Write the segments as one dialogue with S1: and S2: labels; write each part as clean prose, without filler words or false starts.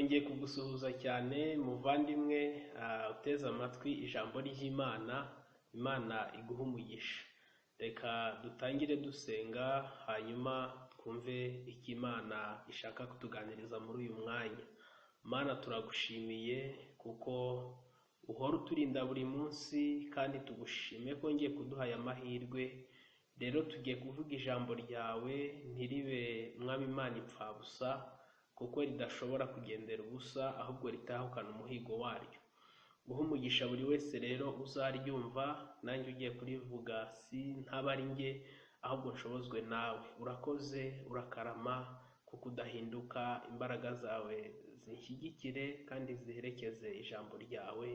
S1: Nongeye kugusuhuza cyane muvandimwe uteze amatwi ijambo ry'Imana, Imana iguhe umugisha. Reka dutangire dusenga hanyuma twumve icyo Imana ishaka kutuganiriza muri uyu mwanya. Mana, turagushimiye kuko uhora uturinda buri munsi, kandi tugushimiye ko wongeye kuduha aya mahirwe. Rero tugiye kuvuga ijambo ryawe, ntiribe Mwami Imana ipfabusa, kuko ridashobora kugendera ubusa, ahubwo ritahukana umuhigo waryo. Guha umugisha buri wese rero uzaryumva, nanjye ugiye kurivuga si ntaba ari njye, ahubwo nshobozwe nawe. Urakoze, urakarama kuko udahinduka. Imbaraga zawe zinshyigikire kandi ziherekeze ijambo ryawe,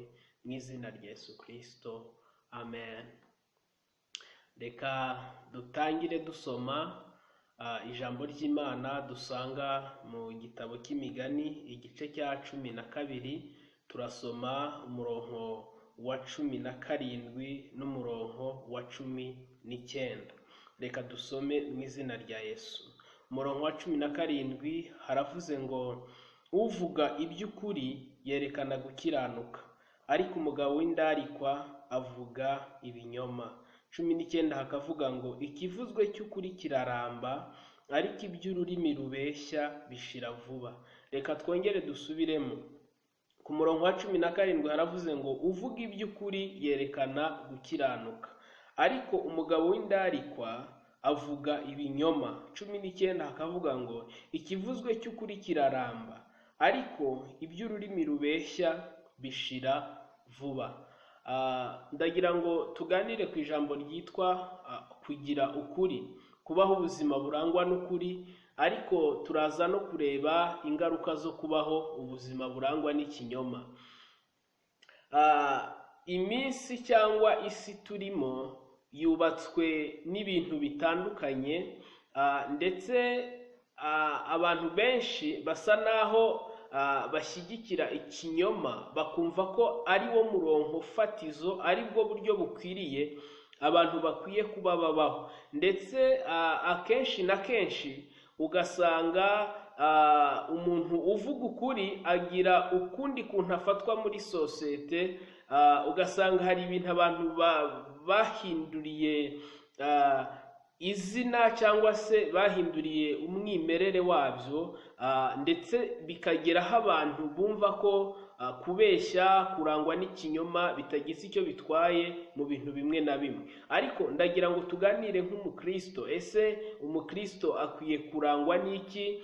S1: mu izina rya Yesu Kristo, amen. Reka dutangire dusoma ijambo ry'Imana dusanga mu gitabo cy'Imigani, igice cya 12. Turasoma umurongo wa 17 n'umurongo wa 19. Reka dusome mu izina rya Yesu. Umurongo wa 17 haravuze ngo: uvuga iby'ukuri yerekana gukiranuka, ariko umugabo w'indarikwa avuga ibinyoma. 19 hakavuga ngo: ikivuzwe cy'ukuri kiraramba, ariko iby'ururimi rubeshya bishira vuba. Reka twongere dusubiremo. Ku murongo wa 17 haravuze ngo: uvuga iby'ukuri yerekana gukiranuka, ariko umugabo w'indarikwa avuga ibinyoma. 19 hakavuga ngo: ikivuzwe cy'ukuri kiraramba, ariko iby'ururimi rubeshya bishira vuba. Ndagira ngo tuganire ku ijambo ryitwa kugira ukuri, kubaho ubuzima burangwa n'ukuri, ariko turaza no kureba ingaruka zo kubaho ubuzima burangwa n'ikinyoma. Iminsi cyangwa isi turimo yubatswe n'ibintu bitandukanye, ndetse abantu benshi basa naho bashyigikira ikinyoma, bakumva ko ari wo murongo fatizo, ari bwo buryo bukwiriye abantu bakwiye kuba babaho. Ndetse akenshi na kenshi ugasanga umuntu uvuga ukuri agira ukundi kuntu afatwa muri sosiyete, ugasanga hari ibintu abantu bahinduriye izina cyangwa se bahinduriye umwimerere wabyo, ndetse bikageraho abantu bumva ko kubeshya, kurangwa n'ikinyoma bitagize icyo bitwaye mu bintu bimwe na bimwe. Ariko ndagira ngo tuganire nk'umukristo. Ese umukristo akwiye kurangwa n'iki?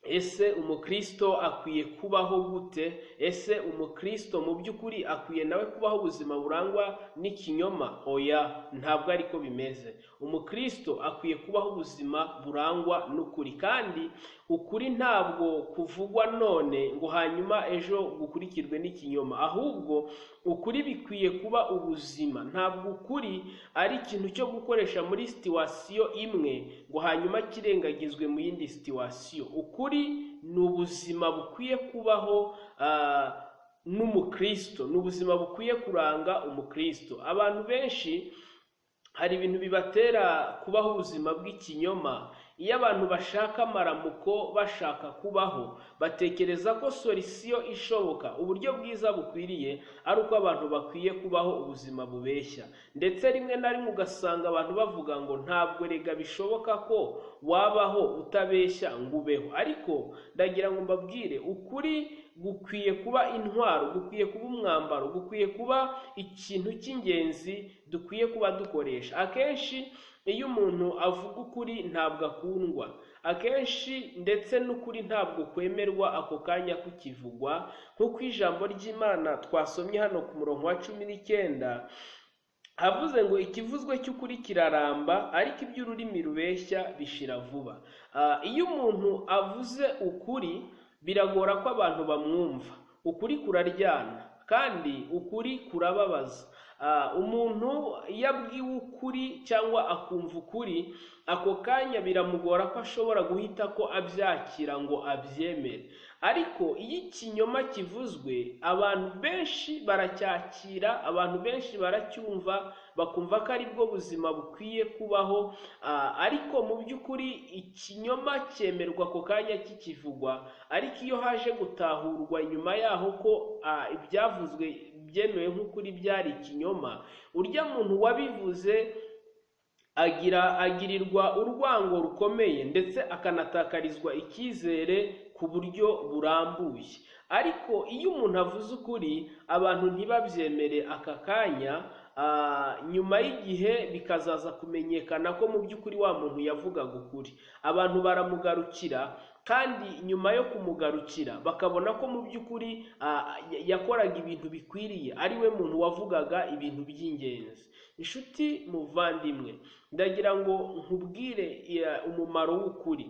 S1: Ese umukristo akwiye kubaho gute? Ese umukristo mu by'ukuri akwiye nawe kubaho ubuzima burangwa n'ikinyoma? Oya, ntabwo ariko bimeze. Umukristo akwiye kubaho ubuzima burangwa n'ukuri, kandi ukuri ntabwo kuvugwa none ngo hanyuma ejo gukurikirwe n'ikinyoma, ahubwo ukuri bikwiye kuba ubuzima. Ntabwo ukuri ari ikintu cyo gukoresha muri situwasiyo imwe ngo hanyuma kirengagizwe mu yindi situwasiyo. Ukuri ni ubuzima bukwiye kubaho n'umukristo, ni ubuzima bukwiye kuranga umukristo. Abantu benshi hari ibintu bibatera kubaho ubuzima bw'ikinyoma. Iyo abantu bashaka amaramuko, bashaka kubaho, batekereza ko solisiyo ishoboka, uburyo bwiza bukwiriye, ari uko abantu bakwiye kubaho ubuzima bubeshya. Ndetse rimwe na rimwe ugasanga abantu bavuga ngo ntabwo rega bishoboka ko wabaho utabeshya ngo ubeho. Ariko ndagira ngo mbabwire, ukuri gukwiye kuba intwaro, gukwiye kuba umwambaro, gukwiye kuba ikintu cy'ingenzi dukwiye kuba dukoresha. Akenshi iyo umuntu avuga ukuri ntabwo akundwa, akenshi ndetse n'ukuri ntabwo kwemerwa ako kanya kukivugwa, nk'uko ijambo ry'Imana twasomye hano ku murongo wa 19 havuze ngo: ikivuzwe cy'ukuri kiraramba, ariko iby'ururimi rubeshya bishira vuba. Iyo umuntu avuze ukuri biragora ko abantu bamwumva. Ukuri kuraryana kandi ukuri kurababaza. Umuntu iyo abwiwe ukuri cyangwa akumva ukuri ako kanya, biramugora ko ashobora guhita ko abyakira ngo abyemere. Ariko iyo ikinyoma kivuzwe, abantu benshi baracyakira, abantu benshi baracyumva, bakumva ko ari bwo buzima bukwiye kubaho. Ariko mu by'ukuri ikinyoma cyemerwa ako kanya kikivugwa, ariko iyo haje gutahurwa nyuma yaho ko ibyavuzwe byemewe nk'ukuri byari ikinyoma, urya muntu wabivuze agirirwa urwango rukomeye, ndetse akanatakarizwa icyizere ku buryo burambuye. Ariko iyo umuntu avuze ukuri, abantu ntibabyemere aka kanya, nyuma y'igihe bikazaza kumenyekana ko mu by'ukuri wa muntu yavugaga ukuri, abantu baramugarukira, kandi nyuma yo kumugarukira bakabona ko mu by'ukuri yakoraga ibintu bikwiriye, ari we muntu wavugaga ibintu by'ingenzi. Inshuti muvandimwe, ndagira ngo nkubwire umumaro w'ukuri.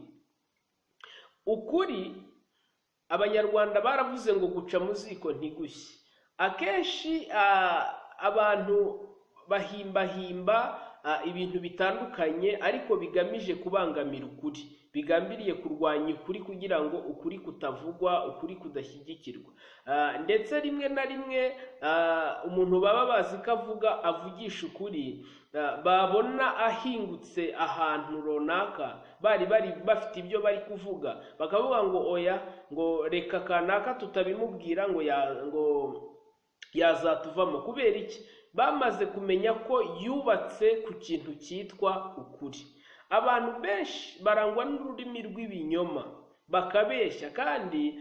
S1: Ukuri, Abanyarwanda baravuze ngo guca mu ziko ntigushye. Akenshi abantu bahimbahimba ibintu bitandukanye, ariko bigamije kubangamira ukuri, bigambiriye kurwanya ukuri kugira ngo ukuri kutavugwa, ukuri kudashyigikirwa. Ndetse rimwe na rimwe umuntu baba bazi ko avuga avugisha ukuri, babona ahingutse ahantu runaka, bari bafite ibyo bari kuvuga, bakavuga ngo oya, ngo reka kanaka tutabimubwira, ngo yazatuvamo. Kubera iki? Bamaze kumenya ko yubatse ku kintu cyitwa ukuri. Abantu benshi barangwa n'ururimi rw'ibinyoma, bakabeshya, kandi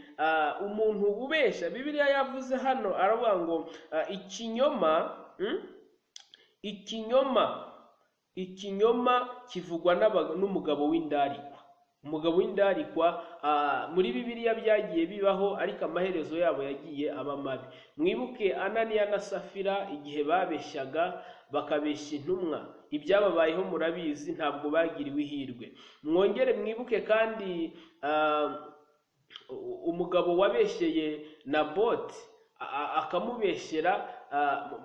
S1: umuntu ubeshya, Bibiliya yavuze hano aravuga ngo ikinyoma kivugwa n'umugabo w'indarikwa. Umugabo w'indarikwa muri Bibiliya byagiye bibaho, ariko amaherezo yabo yagiye aba mabi. Mwibuke Ananiya na Safira igihe babeshyaga, bakabeshya intumwa, ibyababayeho murabizi, ntabwo bagiriwe ihirwe. Mwongere mwibuke kandi umugabo wabeshyeye Naboti akamubeshyera.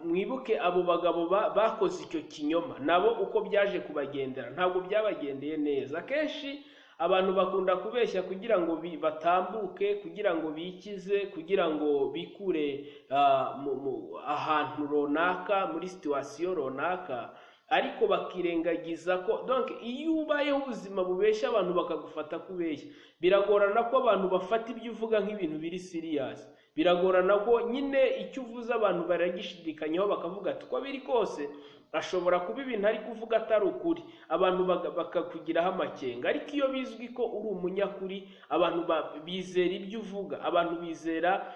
S1: Mwibuke abo bagabo bakoze icyo kinyoma, nabo uko byaje kubagendera ntabwo byabagendeye neza. Akenshi abantu bakunda kubeshya kugira ngo batambuke, kugira ngo bikize, kugira ngo bikure ahantu runaka, muri situwasiyo runaka, ariko bakirengagiza ko donc iyo ubayeho ubuzima bubeshya abantu bakagufata kubeshya, biragorana ko abantu bafata ibyo uvuga nk'ibintu biri serious. Biragorana ko nyine icyo uvuze abantu baragishidikanyaho, bakavuga ati uko biri kose ashobora kuba ibintu ari kuvuga atari ukuri, abantu bakakugiraho amakenga. Ariko iyo bizwi ko uri umunyakuri, abantu bizera ibyo uvuga, abantu bizera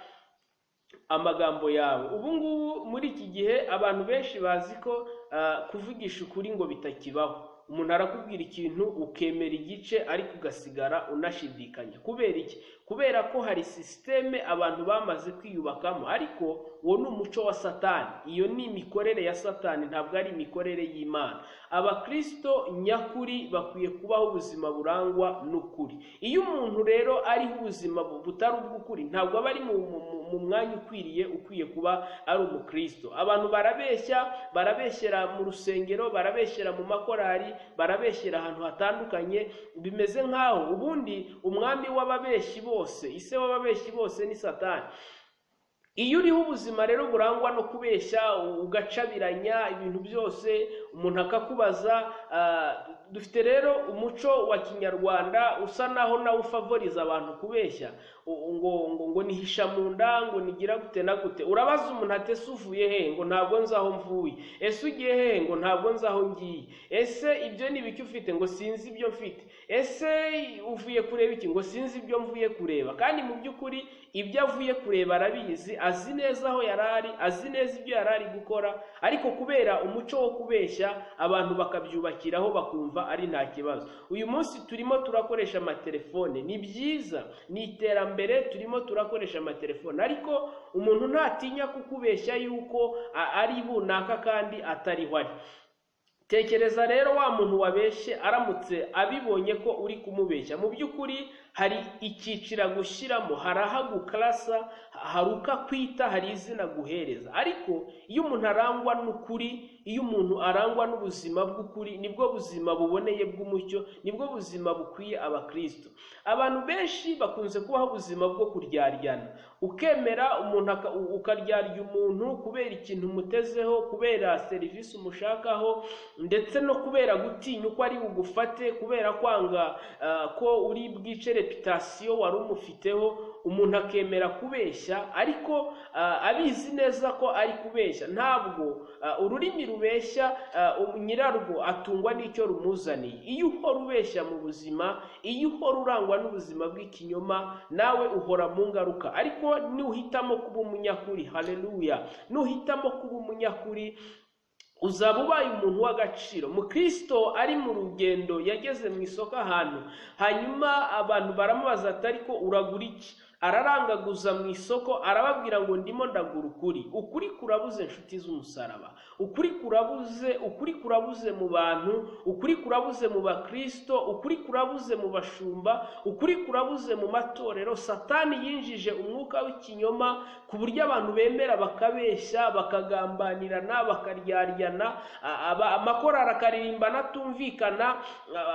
S1: amagambo yawe. Ubu ngubu muri iki gihe abantu benshi bazi ko kuvugisha ukuri ngo bitakibaho. Umuntu arakubwira ikintu ukemera igice, ariko ugasigara unashidikanya. Kubera iki? Kubera ko hari sisiteme abantu bamaze kwiyubakamo, ariko uwo ni umuco wa Satani, iyo ni imikorere ya Satani, ntabwo ari imikorere y'Imana. Abakristo nyakuri bakwiye kubaho ubuzima burangwa n'ukuri. Iyo umuntu rero ariho ubuzima butari ubw'ukuri, ntabwo aba ari mu mwanya ukwiriye, ukwiye kuba ari umukristo. Abantu barabeshya, barabeshyera mu rusengero, barabeshyera mu makorari, barabeshyera ahantu hatandukanye, bimeze nk'aho ubundi umwami w'ababeshyi bose, ise w'ababeshyi bose ni Satani. Iyo uriho ubuzima rero burangwa no kubeshya, ugacabiranya ibintu byose, umuntu akakubaza. Dufite rero umuco wa Kinyarwanda usa naho nawe ufavoriza abantu kubeshya, ngo ngo ngo nihisha mu nda, ngo nigira gute na gute. Urabaza umuntu ati ese uvuye he? Ngo ntabwo nzi aho mvuye. Ese ugiye he? Ngo ntabwo nzi aho ngiye. Ese ibyo ni ibiki ufite? Ngo sinzi ibyo mfite. Ese uvuye kureba iki? Ngo sinzi ibyo mvuye kureba. Kandi mu by'ukuri ibyo avuye kureba arabizi, azi neza aho yarari, azi neza ibyo yarari gukora, ariko kubera umuco wo kubeshya abantu bakabyubakiraho, bakumva ari nta kibazo. Uyu munsi turimo turakoresha amatelefone, ni byiza, ni iterambere, turimo turakoresha amatelefone, ariko umuntu ntatinya kukubeshya yuko ari bunaka kandi atariho ari. Tekereza rero wa muntu wabeshye aramutse abibonye ko uri kumubeshya, mu by'ukuri hari icyiciro agushyiramo, hari aho agukarasa, hari uko akwita, hari izina aguhereza. Ariko iyo umuntu arangwa n'ukuri, iyo umuntu arangwa n'ubuzima bw'ukuri, nibwo buzima buboneye bw'umucyo, nibwo buzima bukwiye abakristo. Abantu benshi bakunze kubaho ubuzima bwo kuryaryana, ukemera umuntu ukaryarya umuntu kubera ikintu umutezeho, kubera serivisi umushakaho, ndetse no kubera gutinya uko ari bugufate, kubera kwanga ko uri bwice reputasiyo wari umufiteho, umuntu akemera kubeshya ariko abizi neza ko ari kubeshya. Ntabwo ururimi rubeshya nyirarwo atungwa n'icyo rumuzaniye. Iyo uhora ubeshya mu buzima, iyo uhora urangwa n'ubuzima bw'ikinyoma, nawe uhora mu ngaruka. Ariko nuhitamo kuba umunyakuri, haleluya, nuhitamo kuba umunyakuri uzaba ubaye umuntu w'agaciro. Mukristo ari mu rugendo yageze mu isoko ahantu, hanyuma abantu baramubaza ati ariko uragura iki? Ararangaguza mu isoko arababwira ngo ndimo ndagura ukuri. Ukuri kurabuze inshuti z'umusaraba, ukuri kurabuze, ukuri kurabuze mu bantu, ukuri kurabuze mu bakristo, ukuri kurabuze mu bashumba, ukuri kurabuze mu matorero. Satani yinjije umwuka w'ikinyoma ku buryo abantu bemera bakabeshya, bakagambanirana, bakaryaryana, amakorali akaririmbana atumvikana,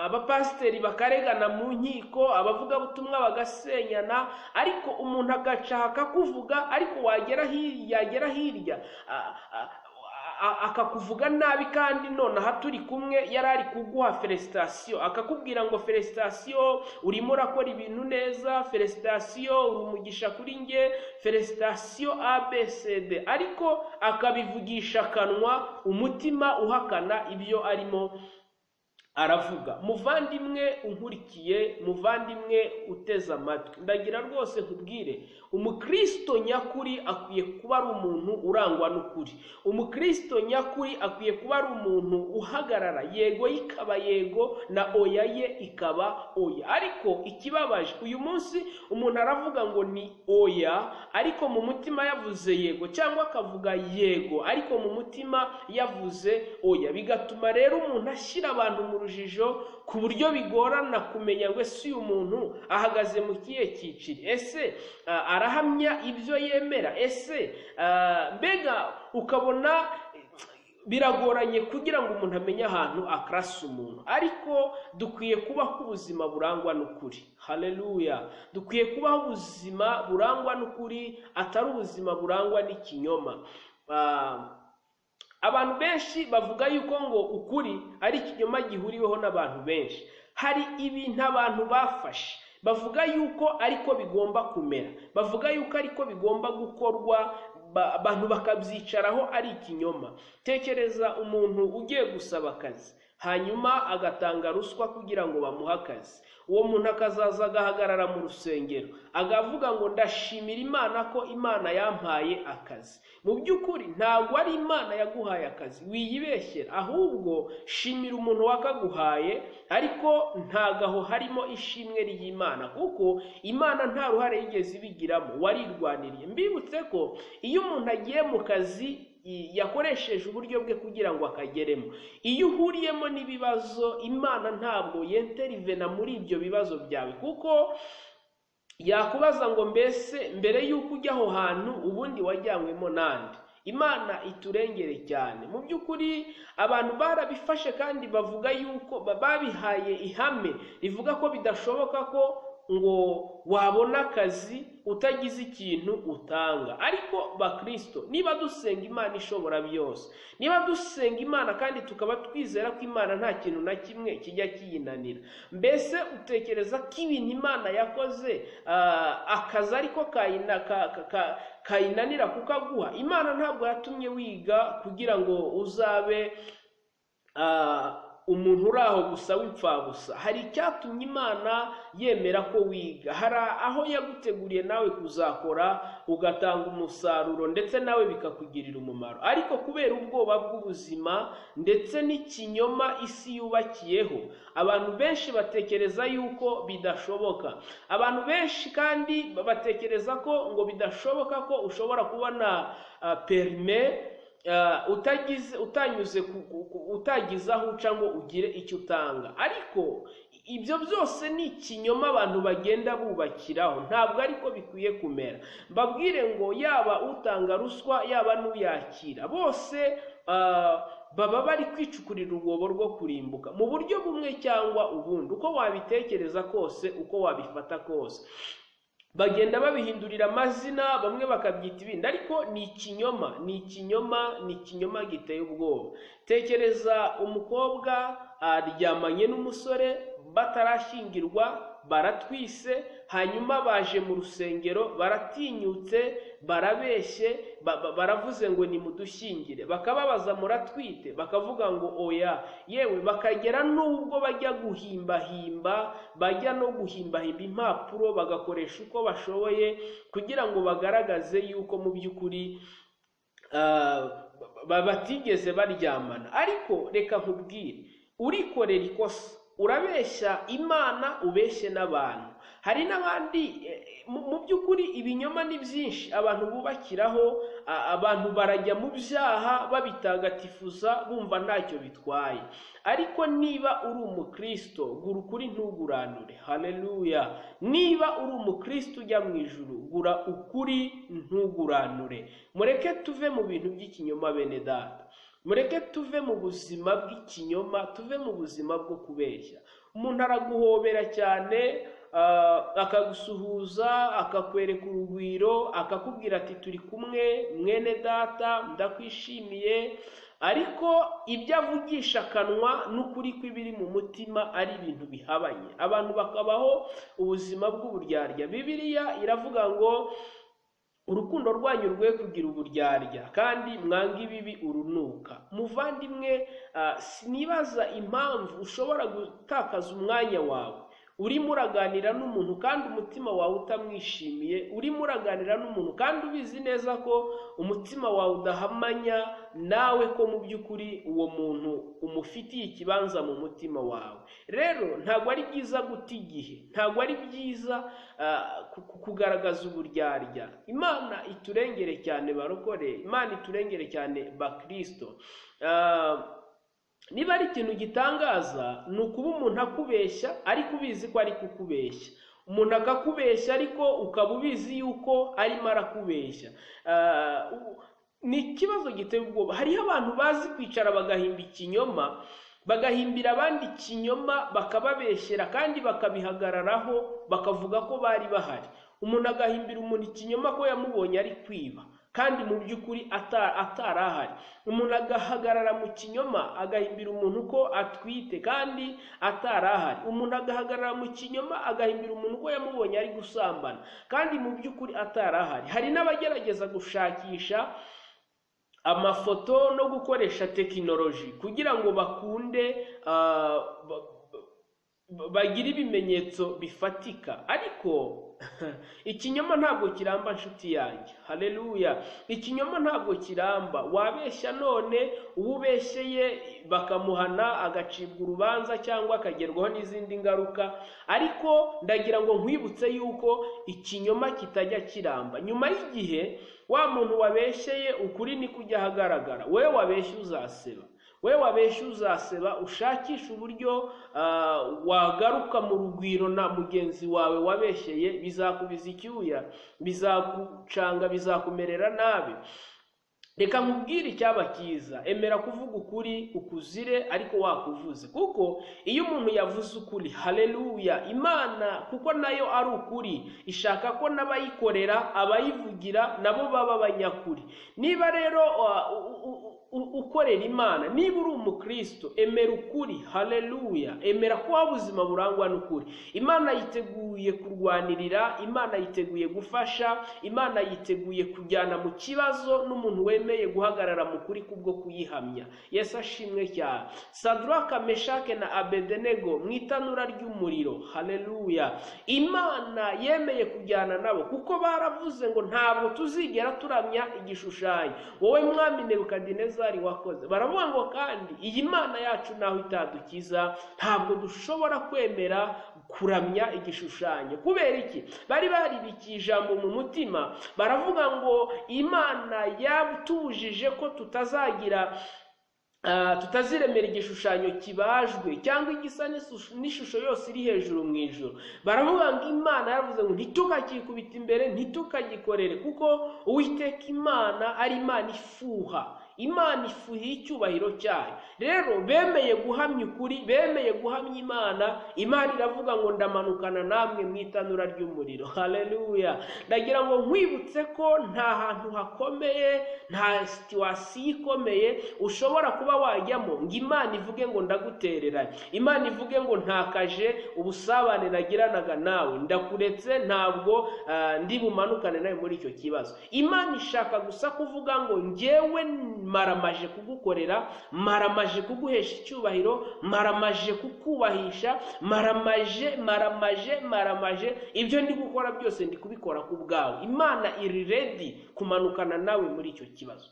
S1: abapasiteri bakaregana mu nkiko, abavugabutumwa bagasenyana, ariko umuntu agaca akakuvuga, ariko wagera hirya, yagera hirya akakuvuga nabi, kandi nonaha turi kumwe yari ari kuguha felicitation, akakubwira ngo felicitation urimo urakora ibintu neza, felicitation uri umugisha kuri nge, felicitation ABCD, ariko akabivugisha akanwa, umutima uhakana ibyo arimo aravuga. Muvandimwe unkurikiye, muvandimwe uteze amatwi, ndagira rwose nkubwire, umukristo nyakuri akwiye kuba ari umuntu urangwa n'ukuri. Umukristo nyakuri akwiye kuba ari umuntu uhagarara, yego ikaba yego na oya ye ikaba oya. Ariko ikibabaje uyu munsi umuntu aravuga ngo ni oya, ariko mu mutima yavuze yego, cyangwa akavuga yego ariko mu mutima yavuze oya. Bigatuma rero umuntu ashyira abantu mu rujijo ku buryo bigorana kumenya ngo ese uyu muntu ahagaze mu kihe cyiciro, ese arahamya ibyo yemera, ese mbega ukabona biragoranye kugira ngo umuntu amenye ahantu akarasa umuntu. Ariko dukwiye kubaho ubuzima burangwa n'ukuri. Haleluya, dukwiye kubaho ubuzima burangwa n'ukuri, atari ubuzima burangwa n'ikinyoma. Abantu benshi bavuga yuko ngo ukuri ari ikinyoma gihuriweho n'abantu benshi. Hari ibintu abantu bafashe bavuga yuko ariko bigomba kumera, bavuga yuko ariko bigomba gukorwa, abantu bakabyicaraho ari ikinyoma. Tekereza umuntu ugiye gusaba akazi, hanyuma agatanga ruswa kugira ngo bamuhe akazi. Uwo muntu akazaza agahagarara mu rusengero agavuga ngo ndashimira Imana ko Imana yampaye akazi. Mu by'ukuri ntabwo ari Imana yaguhaye akazi, wiyibeshyera, ahubwo shimira umuntu wakaguhaye, ariko ntagaho harimo ishimwe ry'Imana, kuko Imana nta ruhare yigeze ibigiramo, warirwaniriye. Mbibutse ko iyo umuntu agiye mu kazi yakoresheje uburyo bwe kugira ngo akageremo, iyo uhuriyemo n'ibibazo Imana ntabwo yenterivena muri ibyo bibazo byawe, kuko yakubaza ngo mbese mbere y'uko ujya aho hantu ubundi wajyanywemo nande. Imana iturengere cyane. Mu by'ukuri abantu barabifashe kandi bavuga yuko babihaye ihame rivuga ko bidashoboka ko ngo wabona akazi utagize ikintu utanga. Ariko bakristo, niba dusenga Imana ishobora byose, niba dusenga Imana kandi tukaba twizera ko Imana nta kintu na kimwe kijya kiyinanira, mbese utekereza ko ibintu Imana yakoze akazi ariko kayinanira kukaguha? Imana ntabwo yatumye wiga kugira ngo uzabe umuntu uri aho gusa w'imfabusa. Hari icyatumye Imana yemera ko wiga, hari aho yaguteguriye nawe kuzakora ugatanga umusaruro ndetse nawe bikakugirira umumaro. Ariko kubera ubwoba bw'ubuzima ndetse n'ikinyoma isi yubakiyeho, abantu benshi batekereza yuko bidashoboka. Abantu benshi kandi batekereza ko ngo bidashoboka ko ushobora kubona perime utagize utanyuze utagize aho uca ngo ugire icyo utanga. Ariko Ibyo byose ni ikinyoma abantu bagenda bubakiraho, ntabwo ariko bikwiye kumera. Mbabwire ngo yaba utanga ruswa yaba n'uyakira, bose baba bari kwicukurira urwobo rwo kurimbuka mu buryo bumwe cyangwa ubundi, uko wabitekereza kose, uko wabifata kose. Bagenda babihindurira amazina, bamwe bakabyita ibindi, ariko ni ikinyoma, ni ikinyoma, ni ikinyoma giteye ubwoba. Tekereza umukobwa aryamanye n'umusore batarashyingirwa, baratwise, hanyuma baje mu rusengero, baratinyutse, barabeshye, baravuze ngo nimudushyingire, bakababaza muratwite, bakavuga ngo oya, yewe bakagera n'ubwo bajya guhimbahimba, bajya no guhimbahimba impapuro, bagakoresha uko bashoboye kugira ngo bagaragaze yuko mu by'ukuri batigeze baryamana. Ariko reka nkubwire, urikorera ikosa, urabeshya Imana, ubeshye n'abantu. Hari n'abandi mu by'ukuri ibinyoma ni byinshi abantu bubakiraho, abantu barajya mu byaha babitagatifuza bumva ntacyo bitwaye. Ariko niba uri umukristo, gura ukuri ntuguranure. Haleluya! Niba uri umukristo ujya mu ijuru, gura ukuri ntuguranure. Mureke tuve mu bintu by'ikinyoma bene data. Mureke tuve mu buzima bw'ikinyoma, tuve mu buzima bwo kubeshya. Umuntu araguhobera cyane, akagusuhuza, akakwereka urugwiro, akakubwira ati turi kumwe mwene data, ndakwishimiye, ariko ibyo avugisha akanwa n'ukuri kw'ibiri mu mutima ari ibintu bihabanye. Abantu bakabaho ubuzima bw'uburyarya. Bibiliya iravuga ngo urukundo rwanyu rwe kugira uburyarya, kandi mwanga ibibi urunuka. Muvandimwe, sinibaza impamvu ushobora gutakaza umwanya wawe urimo uraganira n'umuntu kandi umutima wawe utamwishimiye, urimo uraganira n'umuntu kandi ubizi neza ko umutima wawe udahamanya nawe ko mu by'ukuri uwo muntu umufitiye ikibanza mu mutima wawe. Rero ntabwo ari byiza guta igihe, ntabwo ari byiza kugaragaza uburyarya. Imana iturengere cyane barokore, Imana iturengere cyane bakristo. Niba ari ikintu gitangaza ni ukuba umuntu akubeshya ariko ubizi ko ari kukubeshya, umuntu akakubeshya ariko ukaba ubizi yuko arimo arakubeshya. Ni ikibazo giteye ubwoba. Hariho abantu bazi kwicara bagahimba ikinyoma, bagahimbira abandi ikinyoma, bakababeshyera kandi bakabihagararaho, bakavuga ko bari bahari. Umuntu agahimbira umuntu ikinyoma ko yamubonye ari kwiba, kandi mu by'ukuri atari ahari. Umuntu agahagarara mu kinyoma agahimbira umuntu ko atwite kandi atari ahari. Umuntu agahagarara mu kinyoma agahimbira umuntu ko yamubonye ari gusambana kandi mu by'ukuri atari ahari. Hari n'abagerageza gushakisha amafoto no gukoresha tekinoloji kugira ngo bakunde bagire ibimenyetso bifatika, ariko ikinyoma ntabwo kiramba nshuti yanjye. Haleluya! Ikinyoma ntabwo kiramba. Wabeshya none, uwo ubeshyeye bakamuhana, agacibwa urubanza cyangwa akagerwaho n'izindi ngaruka, ariko ndagira ngo nkwibutse yuko ikinyoma kitajya kiramba. Nyuma y'igihe wa muntu wabeshyeye ukuri ni kujya ahagaragara. Wowe wabeshye uzaseba, we wabeshye uzaseba, ushakisha uburyo wagaruka mu rugwiro na mugenzi wawe wabeshyeye, bizakubiza icyuya, bizagucanga, bizakumerera nabi. Reka nkubwire icyaba cyiza, emera kuvuga ukuri ukuzire ariko wakuvuze, kuko iyo umuntu yavuze ukuri, haleluya, Imana kuko nayo ari ukuri, ishaka ko n'abayikorera, abayivugira nabo baba abanyakuri. Niba rero ukorera Imana, niba uri umukristo, emera ukuri, haleluya, emera ko ubuzima burangwa n'ukuri. Imana yiteguye kurwanirira, Imana yiteguye gufasha, Imana yiteguye kujyana mu kibazo n'umuntu wemeye guhagarara mu kuri kubwo kuyihamya. Yesu ashimwe cyane. Sadraka, Meshake na Abedenego mu itanura ry'umuriro, haleluya, Imana yemeye kujyana nabo kuko baravuze ngo ntabwo tuzigera turamya igishushanyo wowe mwami Nebukadinezari wakoze. Baravuga ngo kandi iyi Mana yacu naho itadukiza, ntabwo dushobora kwemera kuramya igishushanyo. Kubera iki? Bari baribikiye ijambo mu mutima, baravuga ngo Imana yatubujije ko tutazagira Tutaziremera igishushanyo kibajwe cyangwa igisa n'ishusho yose iri hejuru mu ijuru. Baravuga ngo Imana yaravuze ngo ntitukakikubita imbere, ntitukagikorere, kuko Uwiteka Imana ari Imana ifuha, Imana ifuhiye icyubahiro cyayo. Rero bemeye guhamya ukuri, bemeye guhamya Imana. Imana iravuga ngo ndamanukana namwe mu itanura ry'umuriro. Haleluya! Ndagira ngo nkwibutse ko nta hantu hakomeye, nta situation ikomeye ushobora kuba wajyamo ngo Imana ivuge ngo ndagutereranye, Imana ivuge ngo ntakaje ubusabane nagiranaga nawe, ndakuretse, ntabwo ndi bumanukane nawe muri icyo kibazo. Imana ishaka gusa kuvuga ngo njyewe maramaje kugukorera, maramaje kuguhesha icyubahiro, maramaje kukubahisha, maramaje, maramaje, maramaje. Ibyo ndi gukora byose ndi kubikora ku bwawe. Imana iri ready kumanukana nawe muri icyo kibazo.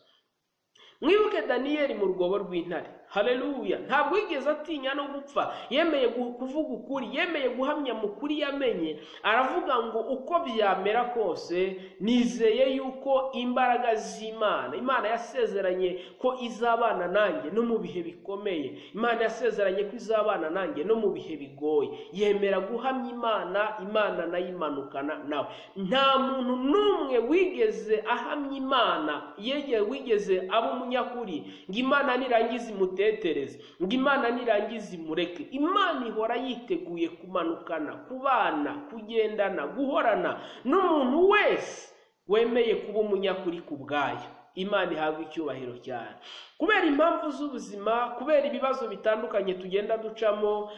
S1: Mwibuke Daniyeli mu rwobo rw'intare. Haleluya! Ntabwo yigeze atinya no gupfa. Yemeye kuvuga ukuri, yemeye guhamya mu kuri yamenye. Aravuga ngo uko byamera kose nizeye yuko imbaraga z'Imana, Imana yasezeranye ko izabana nanjye no mu bihe bikomeye, Imana yasezeranye ko izabana nanjye no mu bihe bigoye. Yemera guhamya Imana, Imana nayo imanukana nawe. Nta muntu n'umwe wigeze ahamya Imana, yegeye wigeze aba umunyakuri ngo Imana nirangiza imutetereze, ngo Imana nirangiza imureke. Imana ihora yiteguye kumanukana, kubana, kugendana, guhorana n'umuntu wese wemeye kuba umunyakuri ku bwayo. Imana ihabwa icyubahiro cyane. Kubera impamvu z'ubuzima, kubera ibibazo bitandukanye tugenda ducamo,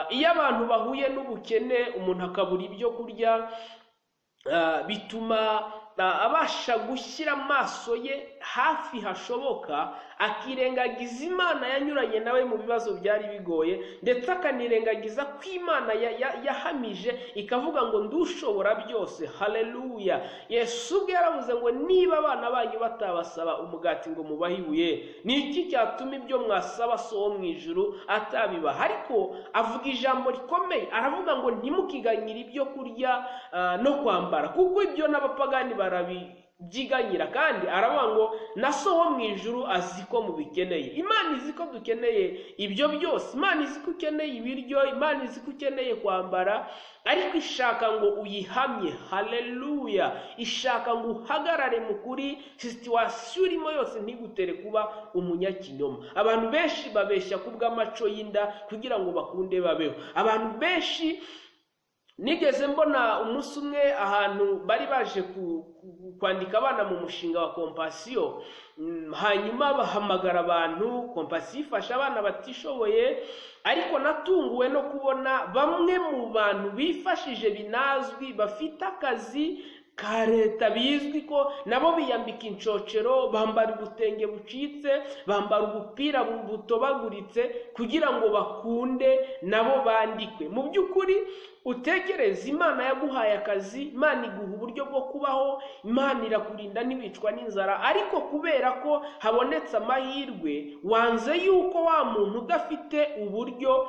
S1: iyo abantu bahuye n'ubukene, umuntu akabura ibyo kurya, bituma abasha gushyira amaso ye hafi hashoboka, akirengagiza Imana yanyuranye nawe mu bibazo byari bigoye, ndetse akanirengagiza ko Imana yahamije ikavuga ngo ndushobora byose. Haleluya! Yesu ubwe yaravuze ngo niba abana banyu batabasaba umugati ngo mubahe ibuye, ni iki cyatuma ibyo mwasaba So wo mu ijuru atabibaha? Ariko avuga ijambo rikomeye, aravuga ngo ntimukiganyire ibyo kurya no kwambara, kuko ibyo n'abapagani barabibyiganyira. Kandi aravuga ngo na So wo mu ijuru azi ko mubikeneye. Imana izi ko dukeneye ibyo byose, Imana izi ko ukeneye ibiryo, Imana izi ko ukeneye kwambara, ariko ishaka ngo uyihamye. Haleluya! Ishaka ngo uhagarare mu kuri, situation urimo yose ntigutere kuba umunyakinyoma. Abantu benshi babeshya ku bw'amaco y'inda kugira ngo bakunde babeho. Abantu benshi, nigeze mbona umunsi umwe ahantu bari baje kwandika abana mu mushinga wa Compassion, hanyuma bahamagara abantu. Compassion ifasha abana batishoboye, ariko natunguwe no kubona bamwe mu bantu bifashije binazwi, bafite akazi ka leta bizwi, ko nabo biyambika inshocero, bambara ubutenge bucitse, bambara ubupira butobaguritse kugira ngo bakunde nabo bandikwe. Mu by'ukuri utekereze, Imana yaguhaye akazi, Imana iguha uburyo bwo kubaho, Imana irakurinda ntiwicwa n'inzara, ariko kubera ko habonetse amahirwe wanze yuko wa muntu udafite uburyo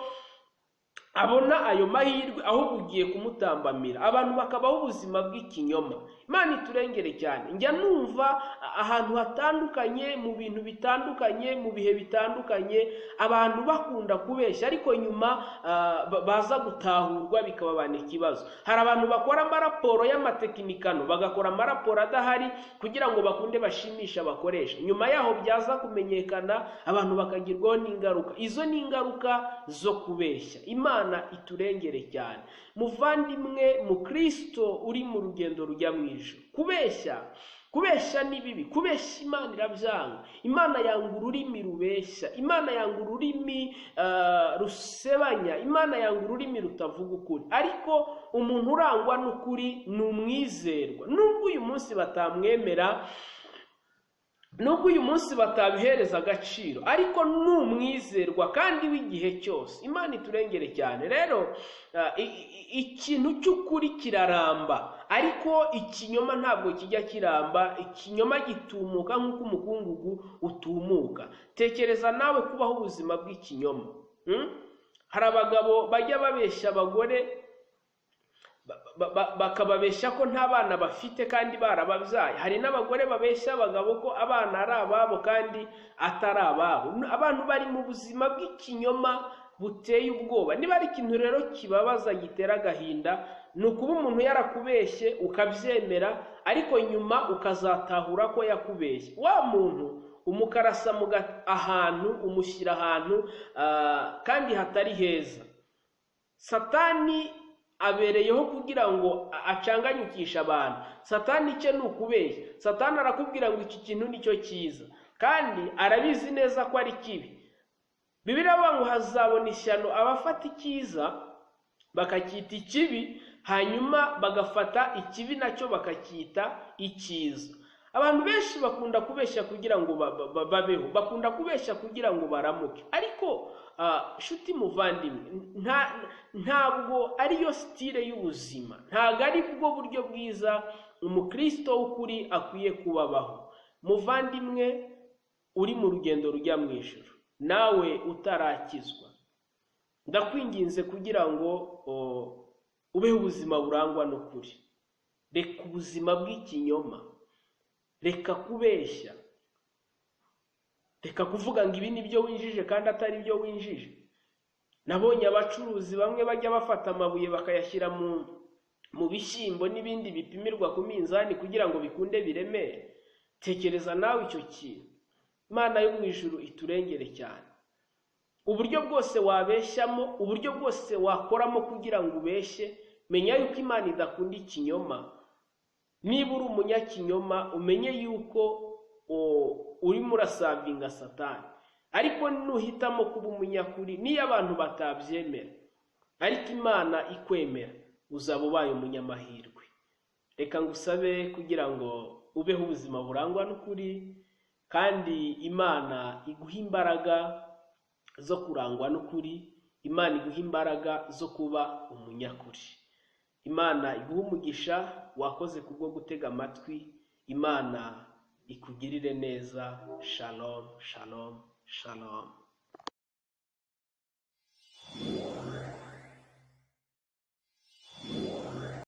S1: abona ayo mahirwe, ahubwo ugiye kumutambamira. Abantu bakabaho ubuzima bw'ikinyoma. Imana iturengere cyane. Njya numva ahantu hatandukanye, mu bintu bitandukanye, mu bihe bitandukanye, abantu bakunda kubeshya, ariko nyuma baza gutahurwa bikababana ikibazo. Hari abantu bakora amaraporo y'amatekinikano, bagakora amaraporo adahari kugira ngo bakunde bashimishe abakoresha. Nyuma yaho byaza kumenyekana, abantu bakagirwaho n'ingaruka. Izo ni ingaruka zo kubeshya. Imana iturengere cyane. Muvandimwe mukristo uri mu rugendo rujya mu ijuru, kubeshya, kubeshya ni bibi. Kubeshya Imana irabyanga. Imana yanga ururimi rubeshya, Imana yanga ururimi rusebanya, Imana yanga ururimi rutavuga ukuri. Ariko umuntu urangwa n'ukuri ni umwizerwa, nubwo uyu munsi batamwemera, nubwo uyu munsi batabihereza agaciro, ariko ni umwizerwa kandi w'igihe cyose. Imana iturengere cyane. Rero ikintu cy'ukuri kiraramba, ariko ikinyoma ntabwo kijya kiramba. Ikinyoma gitumuka nk'uko umukungugu utumuka. Tekereza nawe kubaho ubuzima bw'ikinyoma. Hari abagabo bajya babeshya abagore. bakababeshya ko nta bana bafite kandi barababyaye. Hari n'abagore babeshya abagabo ko abana ari ababo kandi atari ababo. Abantu bari mu buzima bw'ikinyoma buteye ubwoba. Niba ari ikintu rero kibabaza gitera agahinda, ni ukuba umuntu yarakubeshye ukabyemera, ariko nyuma ukazatahura ko yakubeshye. Wa muntu umukarasa ahantu, umushyira ahantu kandi hatari heza. Satani abereyeho kugira ngo acanganyukishe abantu. Satani icye ni ukubeshya. Satani arakubwira ngo iki kintu nicyo cyiza, kandi arabizi neza ko ari kibi. Bibiliya ivuga ngo hazabona ishyano abafata icyiza bakacyita ikibi, hanyuma bagafata ikibi nacyo bakacyita icyiza. Abantu benshi bakunda kubeshya kugira ngo babeho, bakunda kubeshya kugira ngo baramuke. Ariko nshuti muvandimwe, ntabwo ariyo style y'ubuzima, ntabwo ari bwo buryo bwiza umukristo w'ukuri akwiye kubabaho. Muvandimwe uri mu rugendo rujya mu ijuru, nawe utarakizwa, ndakwinginze kugira ngo ubeho ubuzima burangwa n'ukuri. Reka ubuzima bw'ikinyoma, reka kubeshya, reka kuvuga ngo ibi nibyo winjije kandi atari byo winjije. Nabonye abacuruzi bamwe bajya bafata amabuye bakayashyira mu bishyimbo n'ibindi bipimirwa ku minzani kugira ngo bikunde biremere. Tekereza nawe icyo kintu. Imana yo mu ijuru iturengere cyane. Uburyo bwose wabeshyamo, uburyo bwose wakoramo kugira ngo ubeshye, menya yuko Imana idakunda ikinyoma. Niba uri umunyakinyoma, umenye yuko urimo urasavinga Satani. Ariko nuhitamo kuba umunyakuri, niyo abantu batabyemera ariko Imana ikwemera, uzaba ubaye umunyamahirwe. Reka ngusabe kugira ngo ubeho ubuzima burangwa n'ukuri, kandi Imana iguhe imbaraga zo kurangwa n'ukuri, Imana iguhe imbaraga zo kuba umunyakuri. Imana iguhe umugisha wakoze kubwo gutega amatwi. Imana ikugirire neza. Shalom, shalom, shalom.